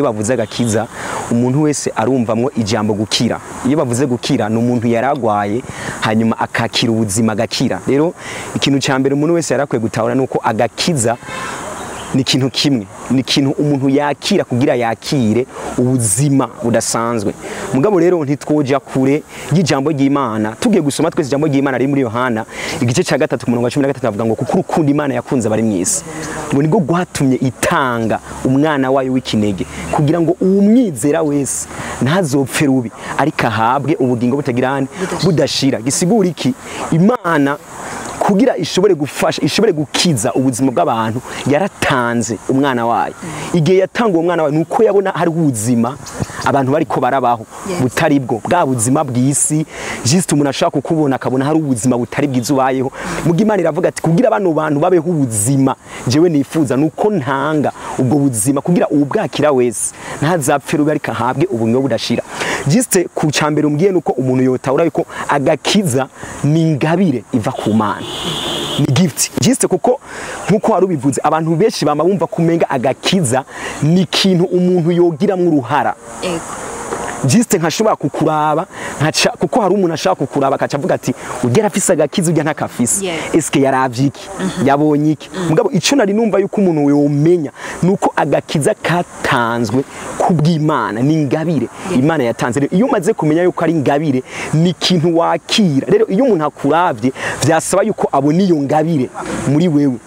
Iyo bavuze agakiza, umuntu wese arumvamwo ijambo gukira. Iyo bavuze gukira, ni umuntu yaragwaye hanyuma akakira ubuzima, agakira. Rero ikintu cya mbere umuntu wese yarakwiye gutahura nuko agakiza ni ikintu kimwe, ni ikintu umuntu yakira kugira yakire ubuzima budasanzwe. Mugabo rero ntitwoja kure y'ijambo ry'Imana. Tugiye gusoma twese ijambo ry'Imana riri muri Yohana igice cya 3 ku murongo wa 13, avuga ngo kuko urukundo Imana yakunze abari mw'isi, ngo nibwo rwatumye itanga umwana wayo w'ikinege, kugira ngo uwumwizera wese ntazopfe rubi, ariko ahabwe ubugingo butagira budashira. Gisigura iki? Imana kugira ishobore gufasha, ishobore gukiza ubuzima bw'abantu, yaratanze umwana wayo. Igihe yatanga uwo mwana wayo, nuko yabona hari ubuzima abantu bariko barabaho butari bwo bwa buzima bw'isi. Juste umuntu ashaka kukubona akabona hari ubuzima butari bwiza ubayeho. Muga Imana iravuga ati kugira bano bantu babeho ubuzima jewe nifuza, nuko ntanga ubwo buzima kugira ubwakira wese ntazapfe rubi, ariko ahabwe ubumwe budashira. Juste ku cambere umbwiye nuko umuntu yotahura yuko agakiza ni ingabire iva ku Mana, ni gift. Juste kuko nkuko wari ubivuze, abantu benshi bama bumva kumenga agakiza ni ikintu umuntu yogiramwo uruhara. Juste nkashobora kukuraba nkaca, kuko hari umuntu ashaka kukuraba akaca avuga ati ugera afise agakiza, ujya ntakafise, eske yaravye iki, yabonye iki? Mugabo ico nari numva yuko umuntu yomenya nuko agakiza katanzwe kubw'Imana, ni ingabire Imana yatanze. Rero iyo umaze kumenya yuko ari ingabire, ni ikintu wakira. Rero iyo umuntu akuravye, vyasaba yuko abona iyo ngabire muri wewe.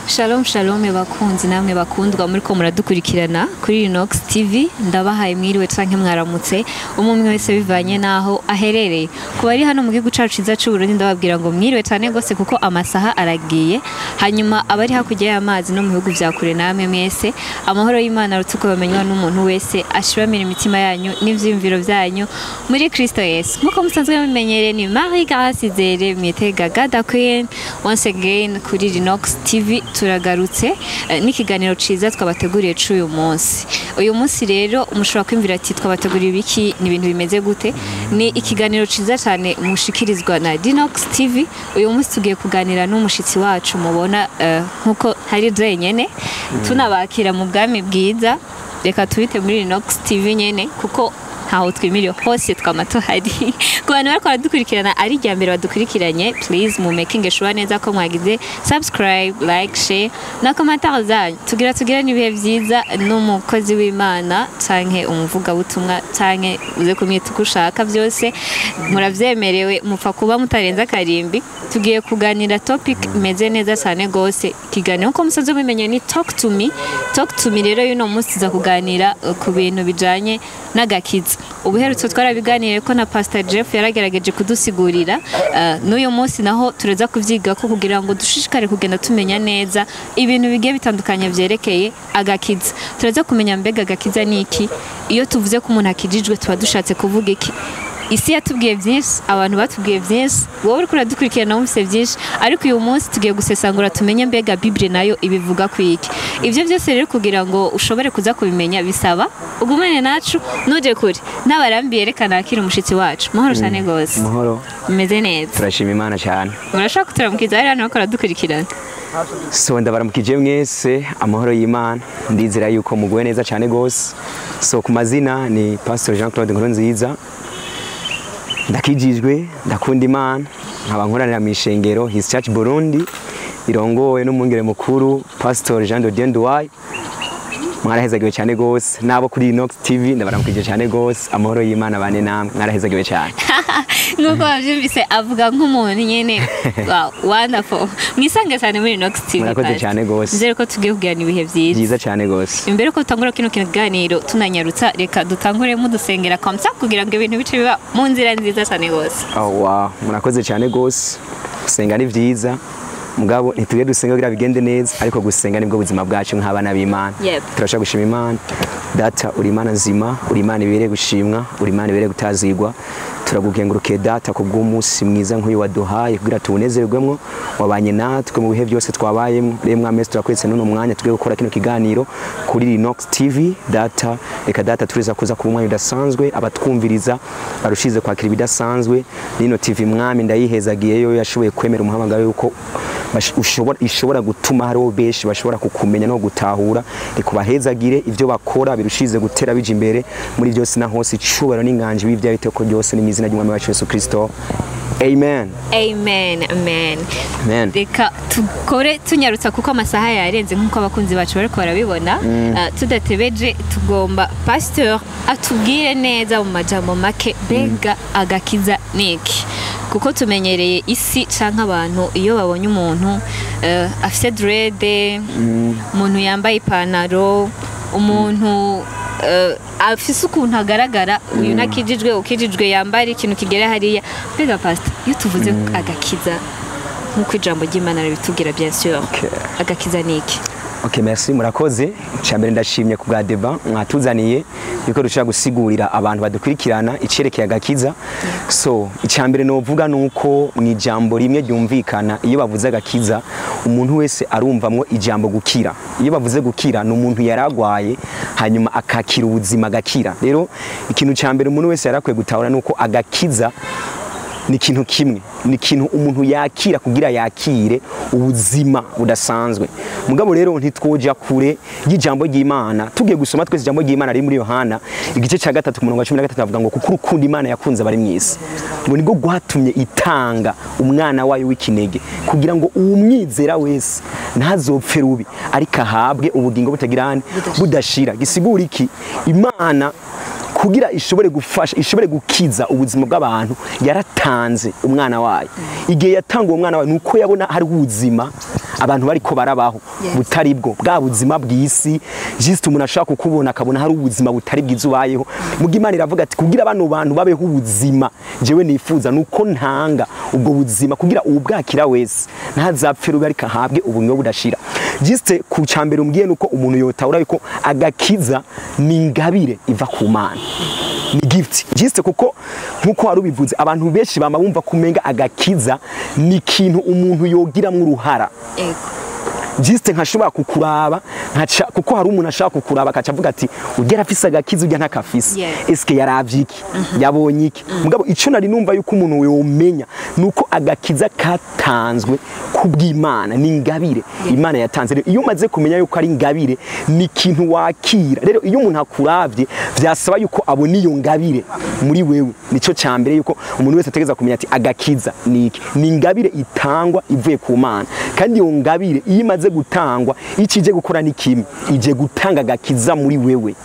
Shalom shalom bakunzi namwe bakundwa muri ko muradukurikirana kuri Rinox TV, ndabahaye mwiriwe canke mwaramutse, umwe wese bivanye naho aherereye. Kuba ari hano mu gihugu cacu ciza c'u Burundi, ndababwira ngo mwiriwe cane gose kuko amasaha aragiye. Hanyuma abari hakurya y'amazi no mu bihugu vya kure, namwe mwese amahoro y'Imana rutuko bamenywa n'umuntu wese ashibamira imitima yanyu n'ivyiyumviro vyanyu muri Kristo Yesu. Nkuko musanzwe mumenyereye, ni Marie Grace Zere mwitega Gada Queen, once again kuri Rinox TV turagarutse n'ikiganiro ciza twabateguriye c'uyu munsi. Uyu munsi rero mushobora kwimvira ati twabateguriye ibiki, ni ibintu bimeze gute? Ni ikiganiro ciza cyane mushikirizwa na Dinox TV. Uyu munsi tugiye kuganira n'umushitsi wacu mubona nkuko hari jenyene, tunabakira mu bwami bwiza. Reka tubite muri Rinox TV nyene kuko ntaho twimiriye hose twama tuhari. Ku bantu bariko baradukurikirana ari irya mbere badukurikiranye, please mu making sure neza ko mwagize subscribe, like, share na commentaire zanyu. Tugira n'ibihe vyiza n'umukozi w'Imana canke umuvugabutumwa canke uze kumwita uko ushaka, byose muravyemerewe, mupfa kuba mutarenza karimbi. Tugiye kuganira topic imeze neza cyane gose. Ikiganiro nkuko musanzwe mubimenye ni Talk to Me. Talk to Me rero y'uno munsi tuza kuganira ku bintu bijanye n'agakiza. Ubuherutse twarabiganiriye ko na Pastor Jeff yaragerageje kudusigurira, n'uyu munsi naho turaza kuvyiga ko kugira ngo dushishikare kugenda tumenya neza ibintu bigiye bitandukanye vyerekeye agakiza. Turaza kumenya mbega agakiza ni iki, iyo tuvuze ko umuntu akijijwe tuba dushatse kuvuga iki. Isi yatubwiye byinshi, abantu batubwiye byinshi, wowe uriko uradukurikirana wumvise byinshi, ariko uyu munsi tugiye gusesangura tumenye mbega Bible nayo ibivuga ku iki. Ivyo byose rero kugira ngo ushobore kuza kubimenya bisaba ugumane nacu, nuje kure n'abarambiye. Reka nakira umushitsi wacu. Mahoro cyane gose. Mahoro. Meze neza. Turashima Imana cyane. Urashaka kuturamukiza hariya nawe uradukurikirana? So ndabaramukije mwese, amahoro y'Imana, ndizera yuko muguwe neza cyane gose. So ku mazina ni Pastor Jean Claude Nkurunziza, ndakijijwe, ndakunda Imana, nkaba nkoranira mu ishengero His Church Burundi irongowe n'umwungere mukuru Pastor Jean de Dieu Nduwayo. Mwarahezagiwe cyane gose, nabo kuri Inox TV ndabaramukije cyane gose, amahoro y'Imana bane namwe, mwarahezagiwe cyane. Nkuko bavyumvise avuga nk'umuntu nyene, wow, wonderful. Mwisange cyane muri Inox TV. Murakoze cyane gose. Nzere ko tugiye kugirana ibihe vyiza. Byiza cyane gose. Imbere ko dutangura kino kiganiro tunanyarutsa, reka dutangure mudusengera comme ça kugira ngo ibintu bice biba mu nzira nziza cyane gose. Oh wow, murakoze cyane gose. Gusenga ni vyiza. Mugabo ntituge dusenga kugira bigende neza, ariko gusenga nibwo buzima bwacu nk'abana b'Imana. Turashaka gushima Imana. Data, uri Imana nzima, uri Imana ibereye gushimwa, uri Imana ibereye gutazigwa. Turagukengurukiye Data kubw'umunsi mwiza nk'uyu waduhaye kugira tuwunezerwemwo, wabanye natwe mu bihe byose twabayemwo. Rero Mwami Yesu, turakwetse n'uno mwanya tugiye gukora kino kiganiro kuri Rinox TV. Data, reka Data turiza kuza kuba umwanya udasanzwe, abatwumviriza barushize kwakira ibidasanzwe. Nino TV Mwami ndayihezagiyeyo, yashoboye kwemera umuhamagaro yuko ishobora gutuma hariho benshi bashobora kukumenya no gutahura. Rikubahezagire ivyo bakora birushize gutera bija imbere muri byose na hose, icubahiro n'inganji b'ivya biteko byose, ni mu izina ry'Umwami wacu Yesu Kristo, amen. Amen, amen. Amen. Reka tukore tunyarutsa kuko amasaha yarenze, nk'uko abakunzi bacu bariko barabibona. Tudatebeje, tugomba pasteur atubwire neza mu majambo make, mbega agakiza niki? Kuko tumenyereye isi canke abantu, iyo babonye umuntu afise dread, umuntu yambaye ipantaro, umuntu afise ukuntu agaragara, uyu nakijijwe, ukijijwe yambara ikintu kigera hariya. Mbega pastor, iyo tuvuze agakiza nk'uko ijambo ry'Imana ribitubwira, bien sûr, agakiza ni iki? Okay, merci, murakoze. Cyambere ndashimye ku bwa débat mwatuzaniye yuko dushobora gusigurira abantu badukurikirana icerekeye agakiza. So, icyambere novuga nuko mu ijambo rimwe ryumvikana, iyo bavuze agakiza, umuntu wese arumvamwo ijambo gukira. Iyo bavuze gukira, ni umuntu yaragwaye hanyuma akakira ubuzima agakira. Rero ikintu cyambere umuntu wese yarakwiye gutahura nuko agakiza ni ikintu kimwe, ni ikintu umuntu yakira kugira yakire ubuzima budasanzwe. Mugabo rero ntitwoja kure y'ijambo ry'Imana. Tugiye gusoma twese ijambo ry'Imana riri muri Yohana igice cya 3 ku murongo wa 13, avuga ngo kuko urukundo Imana yakunze abari mu isi, ngo nibwo rwatumye itanga umwana wayo w'ikinege, kugira ngo uwumwizera wese ntazopfe rubi, ariko ahabwe ubugingo butagira budashira. Gisigura iki? Imana kugira ishobore gufasha, ishobore gukiza ubuzima bw'abantu, yaratanze umwana wayo. Igihe yatanga uwo mwana wayo, nuko yabona hari ubuzima abantu bariko barabaho butari bwo bwa buzima bw'isi. Juste umuntu ashaka kukubona akabona hari ubuzima butari bwiza ubayeho. Muga Imana iravuga ati kugira bano bantu babeho ubuzima jewe nifuza, nuko ntanga ubwo buzima kugira ubwakira wese ntazapfe rubi, ariko ahabwe ubumwe budashira. Juste ku cambere umbwiye nuko umuntu yotahura yuko agakiza ni ingabire iva ku Mana, ni gift. Juste kuko nkuko wari ubivuze, abantu benshi bama bumva kumenga agakiza ni ikintu umuntu yogiramwo uruhara. Juste nkashobora kukuraba nkaca, kuko hari umuntu ashaka kukuraba akaca avuga ati ugera afise agakiza, ujya ntakafise. Eske yaravye iki? Yabonye iki? Mugabo ico nari numva yuko umuntu yomenya nuko agakiza katanzwe kubw'Imana, ni ingabire Imana yatanze. Rero iyo umaze kumenya yuko ari ingabire, ni ikintu wakira. Rero iyo umuntu akuravye, vyasaba yuko abona iyo ngabire muri wewe. Nico cambere yuko umuntu wese ategeza kumenya ati agakiza ni iki? Ni ingabire itangwa ivuye ku Mana, kandi iyo ngabire iyo imaze gutangwa, ikije gukora ni kimwe: ije gutanga agakiza muri wewe,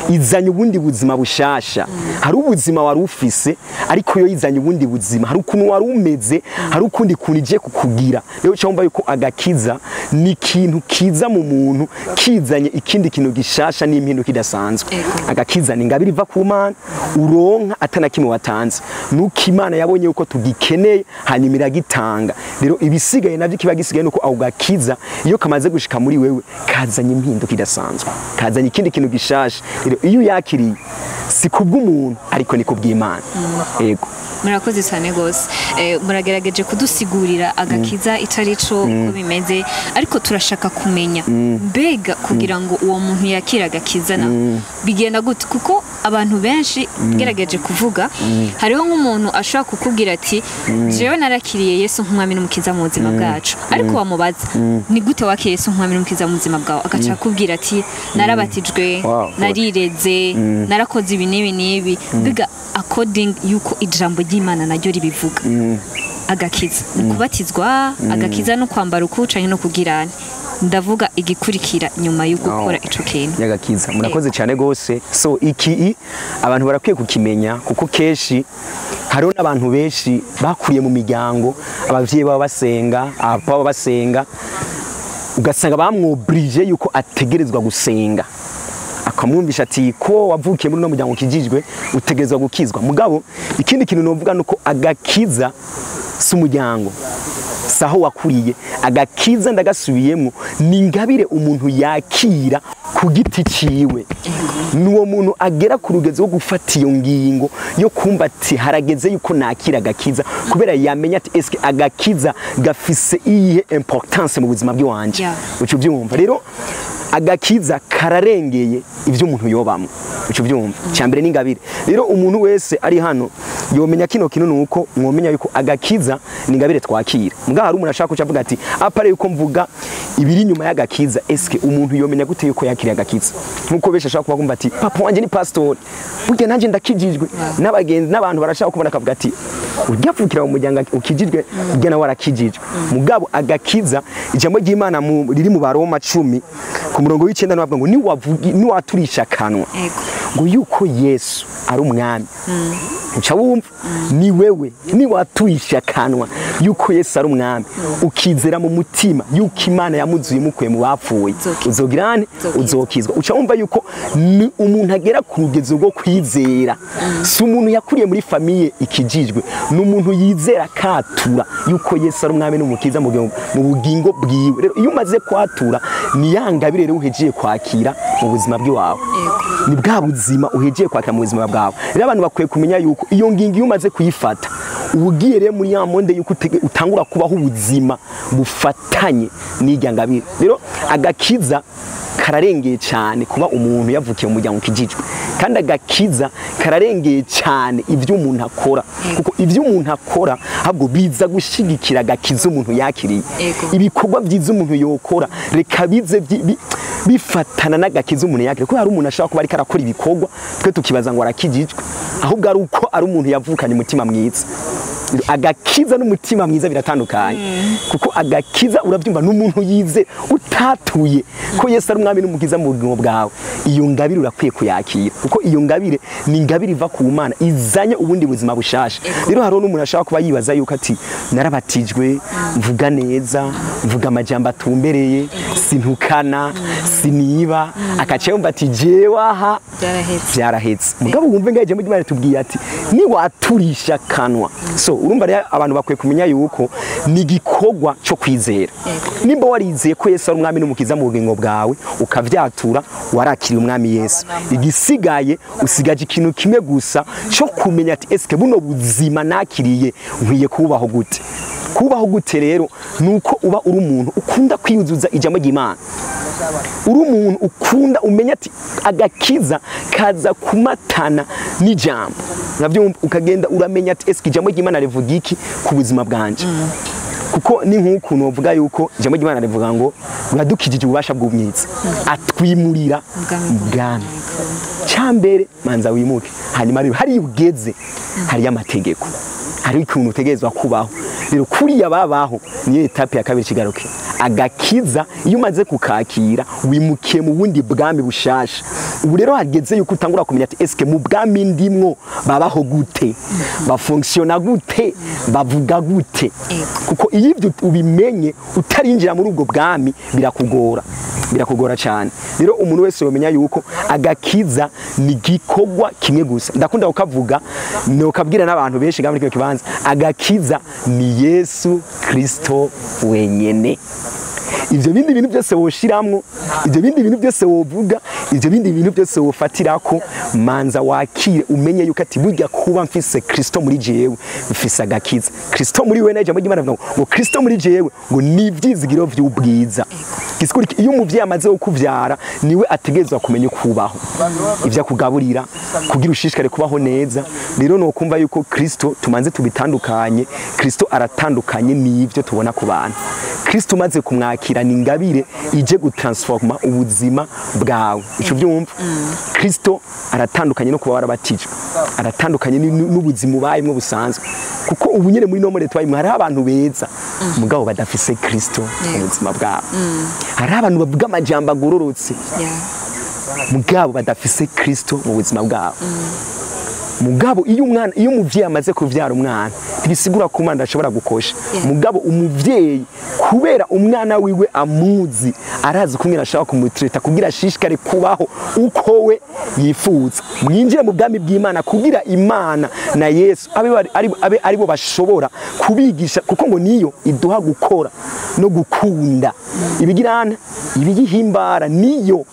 izanye ubundi buzima bushasha. Hari ubuzima wari ufise, ariko yo izanye ubundi buzima. Hari ukuntu wari umeze, hari ukundi kuntu ije kukugira. Rero cyumva yuko agakiza ni ikintu kiza mu muntu kizanye ikindi kintu gishasha n'impinduka idasanzwe. Agakiza ni ingabire iva ku Mana, uronka atana kimwe watanze, nuko Imana yabonye yuko tugikeneye, hanyuma iragitanga. Rero ibisigaye navyo kiba gisigaye nuko ako gakiza iyo kamaze gushika muri wewe, kazanye impinduka idasanzwe, kazanye ikindi kintu gishasha. Rero iyo uyakiriye, si kubw'umuntu, ariko ni kubw'Imana. Yego. Murakoze cyane rwose. Muragerageje kudusigurira agakiza icyo ari cyo, uko bimeze, ariko turashaka kumenya, mbega kugira ngo uwo muntu yakire agakiza nawe bigenda gute? Kuko abantu benshi, gerageje kuvuga, hariho nk'umuntu ashobora kukubwira ati jewe narakiriye Yesu nk'umwami n'umukiza mu buzima bwacu, ariko wamubaza ni gute wakiriye Yesu nk'umwami n'umukiza mu buzima bwawe, agaca akubwira ati narabatijwe, narireze, narakoze ibi n'ibi n'ibi. Mbega according yuko ijambo ry'Imana naryo ribivuga, agakiza ni kubatizwa, agakiza no kwambara uku canke no kugirana? Ndavuga igikurikira nyuma yo gukora ico kintu. Nyagakiza, murakoze cyane gose. So iki abantu barakwiye kukimenya, kuko kenshi hariho n'abantu benshi bakuriye mu miryango abavyeyi baba basenga, abapapa baba basenga, ugasanga bamwobrije yuko ategerezwa gusenga, akamwumvisha ati ko wavukiye muri uno muryango ukijijwe, utegerezwa gukizwa. Mugabo ikindi kintu novuga nuko agakiza si umuryango. Saho wakuriye. Agakiza ndagasubiyemo, ni ingabire umuntu yakira ku giti ciwe. Nuwo muntu agera ku rugezo rwo gufata iyo ngingo yo kumva ati harageze yuko nakira agakiza, kubera yamenya ati eske agakiza gafise iyihe importance mu buzima bw'iwanje. Uca ubyumva rero, agakiza kararengeye ibyo umuntu yobamwo. Uca ubyumva, cyambere n'ingabire. Rero umuntu wese ari hano yomenya kino kintu, nuko mwomenya yuko agakiza ni ingabire twakira. Mbwa hari umuntu ashaka kuca avuga ati apare yuko mvuga ibiri nyuma y'agakiza, eske umuntu yomenya gute yuko yakiriye agakiza? Nkuko benshi ashaka kuba kumva ati papa wanje ni pastor, burya nanje ndakijijwe, n'abagenzi n'abantu barashaka kubona akavuga ati urya avukira mu muryango ukijijwe, burya nawe arakijijwe. Mugabo agakiza, ijambo ry'Imana riri mu Baroma 10 ku murongo w'icenda navuga ngo niwavugi niwaturisha kanwa ngo yuko Yesu ari umwami. Uca wumva ni wewe niwaturisha kanwa yuko Yesu ari umwami, ukizera mu mutima yuko Imana yamuzuye imukuye mu bapfuye, uzogirane uzokizwa. Uca wumva yuko ni umuntu agera ku rugezo rwo kwizera. Si umuntu yakuriye muri famille ikijijwe, ni umuntu yizera katura yuko Yesu ari umwami n'umukiza mu bugingo bwiwe. Rero iyo umaze kwatura, ni ya ngabire rero uhejeje kwakira mu buzima bw'iwawe, ni bwa buzima uhejeje kwakira mu buzima bwawe. Rero abantu bakwiye kumenya yuko iyo ngingo iyo umaze kuyifata, ubugiye rero muri ya monde yuko utangura kubaho ubuzima bufatanye n'irya ngabire. Rero agakiza kararengeye cyane kuba umuntu yavukiye mu muryango ukijijwe, kandi agakiza kararengeye cyane ibyo umuntu akora, kuko ibyo umuntu akora ahubwo biza gushigikira agakiza umuntu yakiriye. Ibikorwa byiza umuntu yokora reka bize bifatana n'agakiza umuntu yakiriye, kuko hari umuntu ashaka kuba ariko arakora ibikorwa twe tukibaza ngo arakijijwe, ahubwo ari uko ari umuntu yavukanye umutima mwiza. Agakiza n'umutima mwiza biratandukanye, kuko agakiza urabyumva n'umuntu yize utatuye ko Yesu ari umwami n'umukiza mu bugingo bwawe, iyo ngabire urakwiye kuyakira, kuko iyo ngabire ni ingabire iva ku Mana izanye ubundi buzima bushasha. Rero hari n'umuntu ashaka kuba yibaza yuko ati narabatijwe, mvuga neza, mvuga amajambo atumbereye, sintukana, siniba, akaca yumva ati jewe aha byarahetse. Mugabo wumve ngaje muri Imana tubwiye ati niwaturisha kanwa. So urumva rero abantu bakwiye kumenya yuko ni igikorwa cyo kwizera. Nimba warizeye ko Yesu ari umwami n'umukiza mu bugingo bwawe, ukavyatura, warakiriye umwami Yesu, igisigaye usigaje ikintu kimwe gusa cyo kumenya ati eske buno buzima nakiriye nkwiye kubaho gute? Kubaho gute rero nuko uba uri umuntu ukunda kwiyuzuza ijambo ry'Imana, uri umuntu ukunda umenya ati agakiza kaza kumatana n'ijambo, navyo ukagenda uramenya ati eske ijambo ry'Imana rivuga iki ku buzima bwanje. Kuko ni nkuko novuga yuko ijambo ry'Imana rivuga ngo uradukijije ububasha bw'umwitsi atwimurira ubwami. Cyambere manza wimuke, hanyuma rero hari ugeze hari amategeko, hari ikintu utegerezwa kubaho. Rero kuriya babaho niyo etape ya kabiri kigaruke. Agakiza iyo umaze kukakira wimukiye mu bundi bwami bushasha. Ubu rero hageze yuko utangura kumenya ati eske mu bwami ndimwo babaho gute, bafunctiona gute, bavuga gute. Kuko iyo ibyo ubimenye utarinjira muri ubwo bwami birakugora, birakugora cyane. Rero umuntu wese yomenya yuko agakiza ni gikorwa kimwe gusa. Ndakunda ukavuga nokabwira n'abantu benshi muri kino kibanza, agakiza ni Yesu Kristo wenyene. Ivyo bindi bintu byose woshiramwo, ivyo bindi bintu byose wovuga, ivyo bindi bintu byose wofatirako, manza wakire umenye yuko ati burya kuba mfise Kristo muri jewe mfise agakiza. Kristo muri we, naje muri Imana ngo Kristo muri jewe ngo ni ivyizigiro vy'ubwiza. Gisikuri iyo umuvyeyi amaze kukuvyara niwe ategerezwa kumenya kubaho, ivyo akugaburira kugira ushishikare kubaho neza. Rero no kumva yuko Kristo tumanze tubitandukanye, Kristo aratandukanye n'ivyo tubona ku bantu. Kristo umaze kumwakira ni ingabire ije gutransforma ubuzima bwawe. Ico byumva, Kristo aratandukanye no kuba warabatijwe, aratandukanye n'ubuzima ubayemwo busanzwe. Kuko ubu nyene muri no muri twaye hari abantu beza mugabo badafise Kristo mu buzima bwabo. Hari abantu bavuga amajambo agororotse mugabo badafise Kristo mu buzima bwabo. Mugabo iyo umwana, iyo umuvyeyi amaze kuvyara umwana, ntibisigura ko umwana adashobora gukosha. Mugabo umuvyeyi, kubera umwana wiwe amuzi, arazi ko umwana ashobora kumutreta kugira ashishikare kubaho uko we yifuza. Mwinjire mu bwami bw'Imana kugira Imana na Yesu abe aribo bashobora kubigisha, kuko ngo niyo iduha gukora no gukunda ibigirana ibigihimbara. Niyo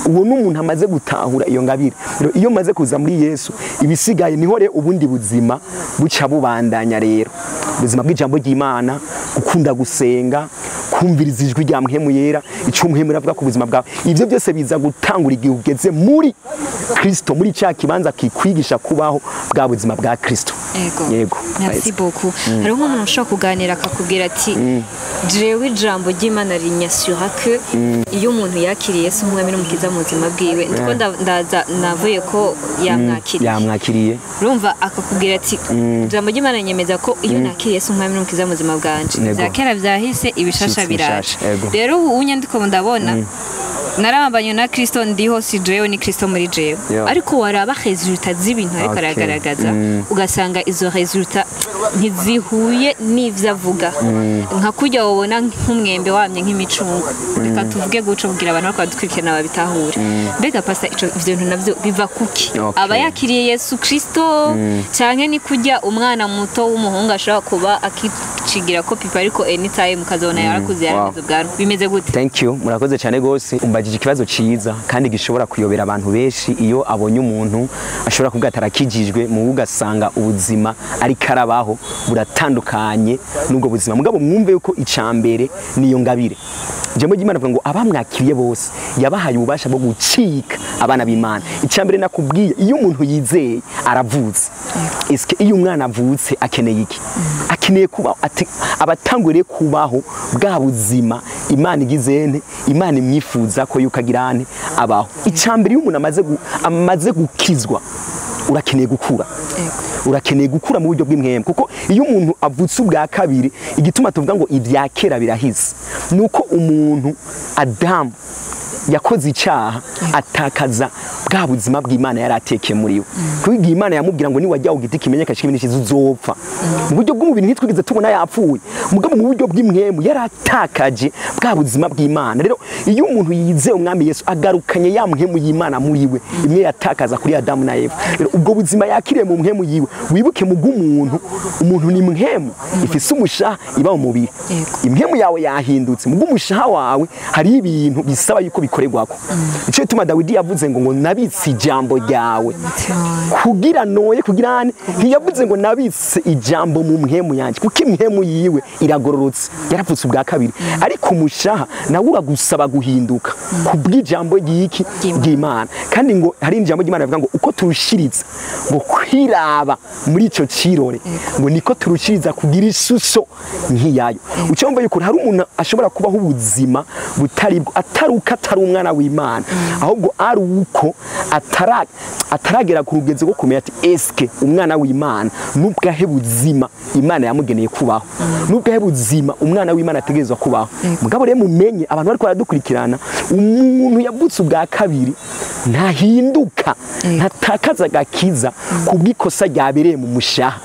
uwo n'umuntu amaze gutahura iyo ngabire. Rero iyo maze kuza muri Yesu, ibisigaye niho rero ubundi buzima buca bubandanya. Rero ubuzima bw'ijambo ry'Imana, gukunda gusenga, kumviriza ijwi rya Mpwemu Yera, ico Mpwemu avuga ku buzima bwawe, ivyo byose biza gutangura igihe ugeze muri Kristo, muri cya kibanza kikwigisha kubaho bwa buzima bwa Kristo. Ego. Yego. Merci beaucoup. Hariho nk'umuntu ushobora kuganira akakubwira ati: "Jewe ijambo ry'Imana rinyasura ko iyo umuntu yakiriye Yesu nk'umwami n'umukiza mu buzima bwiwe, ndiko ndaza navuye ko yamwakiriye." Yamwakiriye. Urumva, akakubwira ati: "Ijambo ry'Imana rinyemeza ko iyo nakiriye Yesu nk'umwami n'umukiza mu buzima bwanje, bya kera byahise, ibishasha Shitsi biraje." bishasha, yego. Rero ubu unyandiko ndabona narabambanye na Kristo, ndiho si jewe, ni Kristo muri jewe. Ariko waraba résultats z'ibintu ariko aragaragaza, ugasanga izo résultats ntizihuye n'ivyo avuga. Nka kurya wobona nk'umwembe wamye nk'imicungwe, reka tuvuge guco kugira abantu bariko badukurikirana babitahure. Mbega pastor, ico ivyo bintu navyo biva kuki? Aba yakiriye Yesu Kristo, canke ni kurya umwana muto w'umuhungu ashobora kuba akicigira ko pipa, ariko anytime ukazabona yarakuze, yarameze ubwanwa? Bimeze gute? Thank you, murakoze cyane gose. Umbajije ikibazo ciza kandi gishobora kuyobera abantu benshi. Iyo abonye umuntu ashobora kuvuga atarakijijwe, mu ugasanga ubuzima ariko arabaho buratandukanye n'ubwo buzima. Mugabo mwumve yuko icambere niyo ngabire. Ijambo ry'Imana rivuga ngo abamwakiriye bose yabahaye ububasha bwo gucika abana b'Imana. Icambere nakubwiye, iyo umuntu yizeye aravutse. Eske iyo umwana avutse akeneye iki? Akeneye kuba abatanguriye kubaho bwa buzima Imana igize nte, Imana imwifuza ko yuko agira nte, abaho. Icambere, iyo umuntu amaze gukizwa, urakeneye gukura, urakeneye gukura mu buryo bw'impwemu, kuko iyo umuntu avutse ubwa kabiri, igituma tuvuga ngo ibya kera birahise nuko umuntu Adamu yakoze icyaha, atakaza bwa buzima bw'Imana yari atekeye muri we, kuko igihe Imana yamubwira ngo niwajya ku giti kimenyeka kimwe n'ikizi uzopfa, mu buryo bw'umubiri ntitwigeze tubona yapfuye, mugabo mu buryo bw'impwemu yari atakaje bwa buzima bw'Imana. Rero iyo umuntu yizeye Umwami Yesu, agarukanye ya mpwemu y'Imana muri we, imwe yatakaza kuri Adamu na Eva. Rero ubwo buzima yakiriye mu mpwemu yiwe, wibuke mu bw'umuntu, umuntu ni mpwemu ifise umushaha iba mu mubiri. Impwemu yawe yahindutse, mu bw'umushaha wawe hari ibintu bisaba yuko bikorerwako. Ico gituma Dawidi yavuze ngo nabitse ijambo ryawe kugira noye kugira ane. Ntiyavuze ngo nabitse ijambo mu mpwemu yanjye, kuko impwemu yiwe iragororotse, yaravutse ubwa kabiri. Ariko umushaha nawe uragusaba guhinduka kubw'ijambo ry'iki? Ry'Imana. Kandi ngo hari ijambo ry'Imana rivuga ngo uko turushiriza ngo kwiraba muri ico cirore, ngo niko turushiriza kugira ishusho nk'iyayo. Ucumva yuko hari umuntu ashobora kubaho ubuzima butari bwo, atari uko atari umwana w'Imana, ahubwo ari uko ataragera ku rugezo rwo kumenya ati: eske umwana w'Imana n'ubwahe buzima Imana yamugeneye kubaho, n'ubwahe buzima umwana w'Imana ategerezwa kubaho? Mugabo rero mumenye, abantu bariko baradukurikirana, umuntu yavutse ubwa kabiri ntahinduka, ntatakaza agakiza kubw'ikosa ryabereye mu mushaha.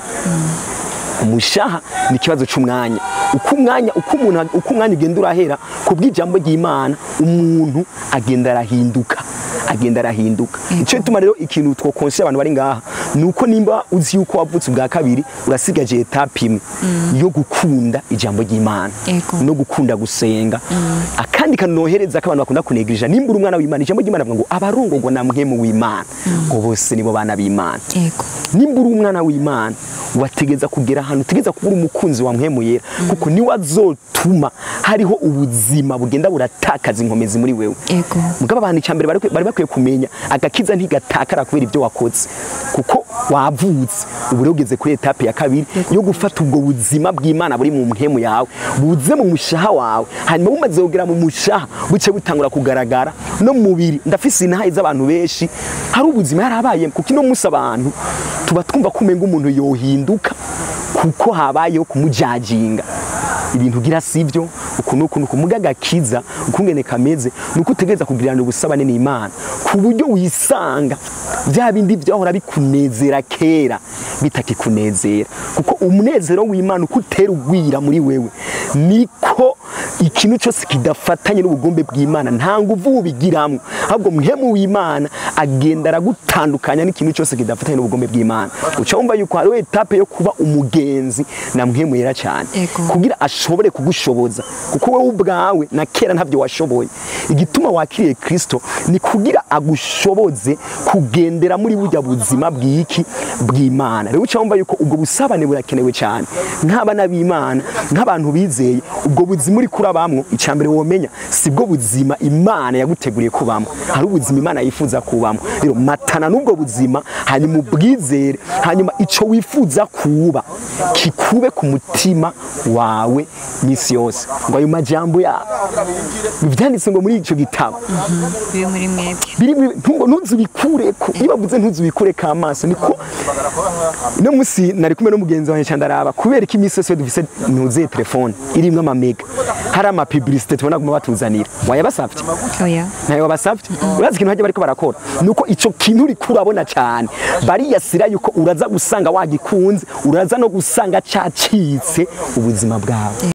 Umushaha ni ikibazo c'umwanya. Uko umwanya, uko umuntu, uko umwanya ugenda urahera, kubw'ijambo ry'Imana umuntu agenda arahinduka, agenda arahinduka. Ico gituma rero ikintu twokonseya abantu bari ngaha ni uko nimba uzi yuko wavutse ubwa kabiri, urasigaje étape imwe yo gukunda ijambo ry'Imana no gukunda gusenga. Akandi kanohereza ko abantu bakunda kunegirija, nimba uri umwana w'Imana, ijambo ry'Imana rivuga ngo abarongorwa na Mpwemu w'Imana ngo bose nibo bana b'Imana. Nimba uri umwana w'Imana, wategeza kugera ahantu utegeza kuba uri umukunzi wa Mpwemu Yera, kuko niwe azotuma hariho ubuzima bugenda buratakaza inkomezi muri wewe. Mugabo abantu icyambere bari bakwiye kumenya, agakiza ntigatakara kubera ibyo wakoze, kuko wavutse. Ubu rero ugeze kuri étape ya kabiri yo gufata ubwo buzima bw'Imana buri mu mpwemu yawe, buze mu mushaha wawe. Hanyuma bumaze kugera mu mushaha, buce butangura kugaragara no mu mubiri. Ndafise intahe z'abantu benshi, hari ubuzima yarabaye, kuko ino munsi abantu tuba twumva ko umenga umuntu yohinduka kuko habayeho kumujajinga ibintu ugira sivyo, uku nuku nuku. Muga agakiza ukungene kameze nuko utegereza kugirirana ubusabane n'Imana ku buryo wisanga Bya bindi byahora bikunezera kera bitakikunezera, kuko umunezero w'Imana uko utera ugwira muri wewe, niko ikintu cyose kidafatanye n'ubugombe bw'Imana nta nguvu ubigiramwo, ahubwo Mpwemu w'Imana agenda aragutandukanya n'ikintu cyose kidafatanye n'ubugombe bw'Imana. Uca wumva yuko hariho étape yo kuba umugenzi na Mpwemu Yera cyane, kugira ashobore kugushoboza, kuko wowe ubwawe na kera ntabyo washoboye. Igituma wakiriye Kristo ni kugira agushoboze kugendera muri burya buzima bw'iki bw'Imana. Rero uca wumva yuko ubwo busabane burakenewe cyane nk'abana b'Imana, nk'abantu bizeye. Ubwo buzima uri kurabamwo, icambere womenya, sibwo buzima Imana yaguteguriye kubamwo. Hari ubuzima Imana yifuza kubamwo. Rero matana n'ubwo buzima, hanyuma ubwizere, hanyuma ico wifuza kuba kikube ku mutima wawe misi yose, ngo ayo majambo ya byanditse ngo muri ico gitabo biri muri mwebwe, biri ntungo ntuzubikureko. Iyo bavuze ntuzubikureko amaso, niko no musi nari kumwe n'umugenzi wanjye cyandaraba kubera ko iminsi yose dufise ntuze telefone irimwo amamega, hari ama publicité tubona guma batuzanira. Wayabasavye? Oya. Ntayo wabasavye. Urazi ikintu hajya bariko barakora, nuko ico kintu uri kurabona cyane bariyasira yuko uraza gusanga wagikunze, uraza no gusanga cacitse ubuzima bwawe.